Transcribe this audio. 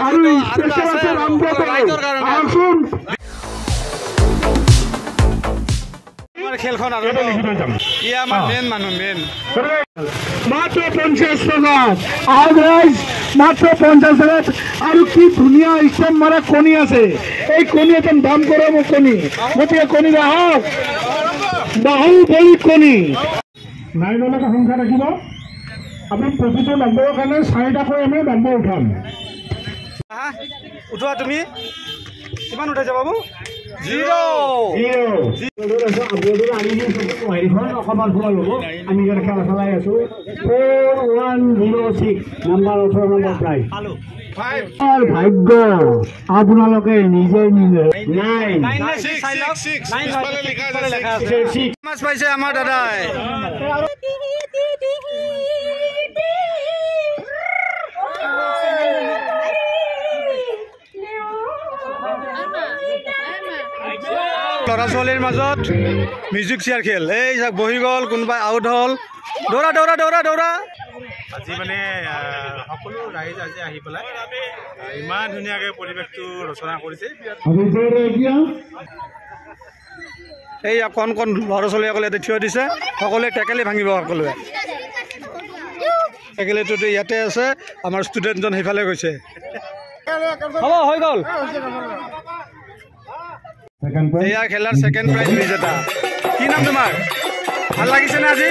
আৰু স্পেচিয়েল আছে আহকচোন। খেলখন আৰু ই আমাৰ মেইন মানুহ, মেইন। মাত্ৰ 50 টকা। আহক ৰাইজ, মাত্ৰ 50 টকাত। আৰু কি ধুনীয়া ষ্টেম্প মাৰা কণী আছে, এই কণী একদম দাম কৰে মোক কণী, গতিকে কণী আহক, বাহুবলী কণী। নাইনলৈকে সংখ্যা ৰাখিব আপুনি। প্ৰতিটো নম্বৰৰ কাৰণে 4টাকৈ আমি নম্বৰ উঠাম। উঠোৱা তুমি কিমান উঠাইছা বাবু? 0। হেৰিখন অকণমান সোমাল হ'ব। আমি ইয়াত খেলা চলাই আছোঁ। 4106 নম্বৰ, 18 নম্বৰ প্ৰাইজ। ভাগ্য আপোনালোকে নিজে নিজে 9 মাছ পাইছে আমাৰ দাদাই। ল'ৰা ছোৱালীৰ মাজত মিউজিক চেয়াৰ খেল। এই চাওক বহি গ'ল, কোনোবাই আউট হ'ল। দৌৰা দৌৰা দৌৰা দৌৰা। আজি মানে সকলো ৰাইজ আজি আহি পেলাই ইমান ধুনীয়াকৈ পৰিৱেশটো ৰচনা কৰিছে। এই কণ কণ ল'ৰা ছোৱালীসকলে ইয়াতে থিয় দিছে, সকলোৱে টেকেলি ভাঙিব। সকলোৱে টেকেলিটোতো ইয়াতে আছে। আমাৰ ষ্টুডেণ্টজন সেইফালে গৈছে। হ'ব, হৈ গ'ল। এয়া খেলাৰ ছেকেণ্ড প্ৰাইজ বিজেতা। কি নাম তোমাৰ? ভাল লাগিছেনে আজি?